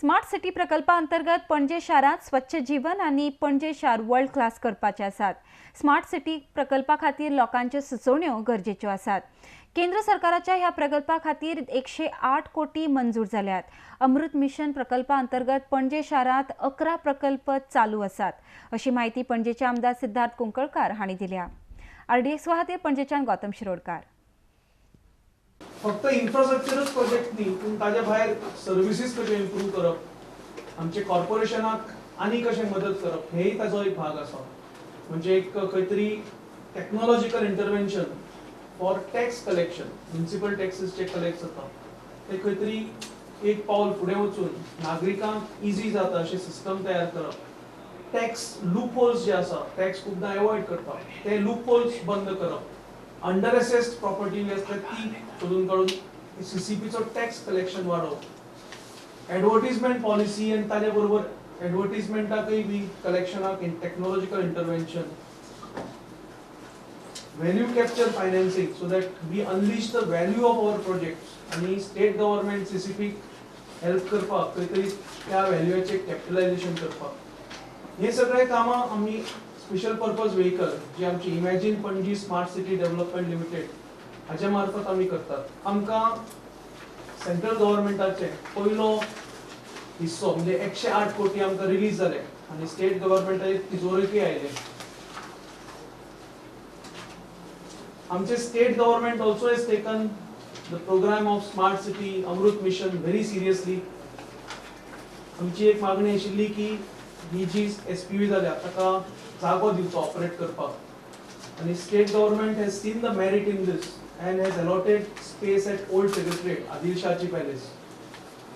Smart city प्रकल्पा अंतर्गत पणजे शारांत स्वच्छ जीवन आनी पणजे शार वर्ल्ड क्लास करपाचे आसात। स्मार्ट सिटी प्रकल्पा खातीर लोकांच्यो सुचोवण्यो गरजेच्यो आसात। केंद्र सरकाराच्या ह्या प्रकल्पा खातीर 108 कोटी मंजूर जाल्यात। अमृत मिशन प्रकल्पा अंतर्गत पणजे शारांत 11 प्रकल्प चालू आसात, अशी माहिती पणजेचे आमदार सिद्धार्थ कुंकळकार हांणी दिल्या। आरडीएक्स खातीर पणजेच्यान गौतम शिरोडकार। फक्त इन्फ्रास्ट्रक्चरच प्रोजेक्ट न्ही, पूण ताजे भायर सर्विसीस कशें इम्प्रूव करप, आमचे कॉर्पोरेशनाक आनी कशें मदत करप, हेय ताजो एक भाग आसा। म्हणजे एक खंय तरी technological intervention for tax collection, municipal taxes J collect जाता ते खंय तरी एक पावल फुडें वचून नागरिकांक इजी जाता अशें सिस्टम तयार करप। टॅक्स लूपहोल्स जे आसा, टॅक्स खुबदां एवॉयड करता, ते लूपहोल्स बंद करप। अंडर एसेस्ड प्रॉपर्टी जी आसता ती सोदून काडून सीसीपीचो टॅक्स कलेक्शन वाडोवप। एडवर्टीजमेंट पॉलिसी आनी ताजे बरोबर एडवर्टीजमेंटाकय बी कलेक्शनाक technological intervention, value capture financing so that we unleash the value of our projects आनी स्टेट गव्हर्नमेंट सीसीपीक हेल्प करपाक खंय तरी त्या व्हॅल्यूचे कॅपिटलायझेशन करपाक। हे सगळे कामां आमी स्पेशल पर्पज व्हेकल जी आमची imagine Panaji smart city development limited हाज्या मार्फत आमी करतात। आमकां सेंट्रल गव्हर्नमेंटाचे पयलो हिस्सो म्हणजे 108 कोटी आमकां रिलीज जाले आनी स्टेट गव्हर्नमेंटाचे तिजोरेकूय आयले। आमचे state government also has taken the programme of smart city Amrut mission very seriously. आमची एक मागणी आशिल्ली की ही जी एसपीवी जाल्या ताका जागो दिवचो ऑपरेट करपाक, आनी state government has seen the merit in this and has allotted space at old secretariat, आदिलशाहची palace,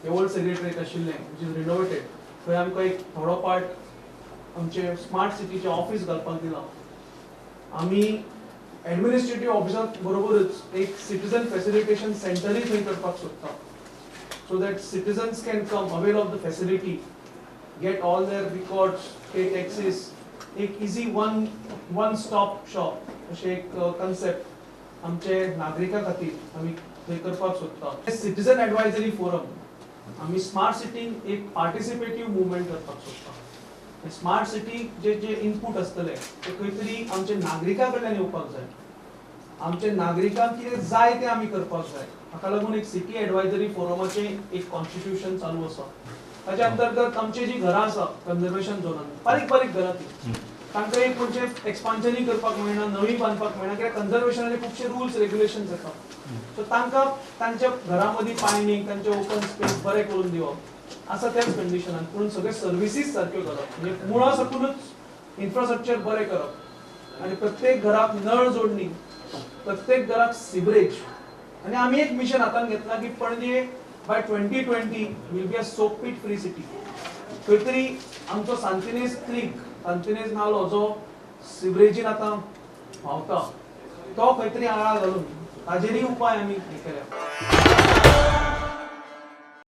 hey old secretariat आशिल्लें which is renovated, थंय आमकां एक थोडो पार्ट आमचे स्मार्ट सिटीचें ऑफिस घालपाक दिलां। आमी एडमिनिस्ट्रेटीव ऑफिसा बरोबरच एक सिटीजन फॅसिलिटेशन सेंटरूय थंय करपाक सोदता, so that citizens can come avail of the facility, get all their records, pay taxes, एक इजी वन स्टॉप शॉप अशें एक कन्सेप्ट आमचे नागरिकां खातीर आमी थंय करपाक सोदता। सिटीजन एडवायजरी फोरम, आमी स्मार्ट सिटीन एक पार्टिसिपेटीव मुवमेंट करपाक सोदता। स्मार्ट सिटी जे जे इनपूट आसतले ते खंय तरी आमचे नागरिकां कडल्यान येवपाक जाय, आमचे नागरिकांक कितें जाय तें आमी करपाक जाय। हाका लागून एक सिटी एडवायजरी फोरमाचें एक कॉन्स्टिट्यूशन चालू आसा। ताच्या अंतर्गत आमची जी घरां आसा कन्जर्वेशन झोनान, बारीक बारीक घरां ती, तांकां एक म्हणजे एक्सपान्शनूय करपाक मेळना, नवी बांदपाक मेळना, कित्याक कन्जर्वेशनाचे खुबशे रुल्स रेग्युलेशन्स येता। सो तांकां तांच्या घरां मदीं पायणीक, तांचे ओपन स्पेस बरें करून दिवप आसा त्याच कंडिशनान, पूण सगळे सर्विसीस सारक्यो करप, म्हणजे मुळा साकूनच इन्फ्रास्ट्रक्चर बरें करप आनी प्रत्येक घराक नळ जोडणी, प्रत्येक घराक सिवरेज। आनी आमी एक मिशन हातान घेतलां की Panaji by 2020 will be a soak pit free city. खंय तरी आमचो सांतिनेज क्रीक, सांतिनेज नालो जो सिवरेजीन आतां व्हांवता तो खंय तरी आळा घालून ताजेरय उपाय आमी हे केल्या।